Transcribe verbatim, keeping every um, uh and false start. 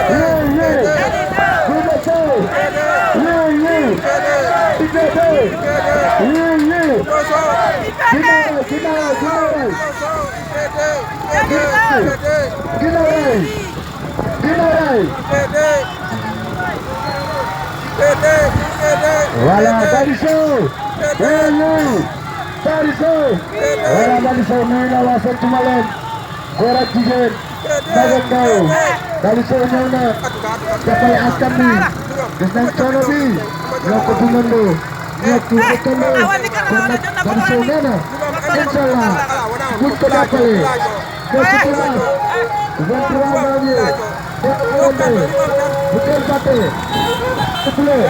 Wi, wi. Wi, wi. Wi, wi. Wi, wi. Guinaw Rail, Guinaw Rail, Guinaw Rail. Guinaw Rail. Guinaw Rail. Guinaw Rail. Voilà, Daddy Show. Wi, wi. Daddy Show. Voilà, Daddy Show, nuyu na waa Santuma leen. Góor ak jigéen. Magal Ndaw. Daddy Show ñëw na. Jàppale askan bi. Gis nañ coono bi. Ñoo ko dundandoo. Ñoo ko dëkkandoo. Kon nag, Daddy Show nee na, inchallah, buñ ko jàppale, le vingt-trois janvier, bu kenn fàtte, s'il vous plaît.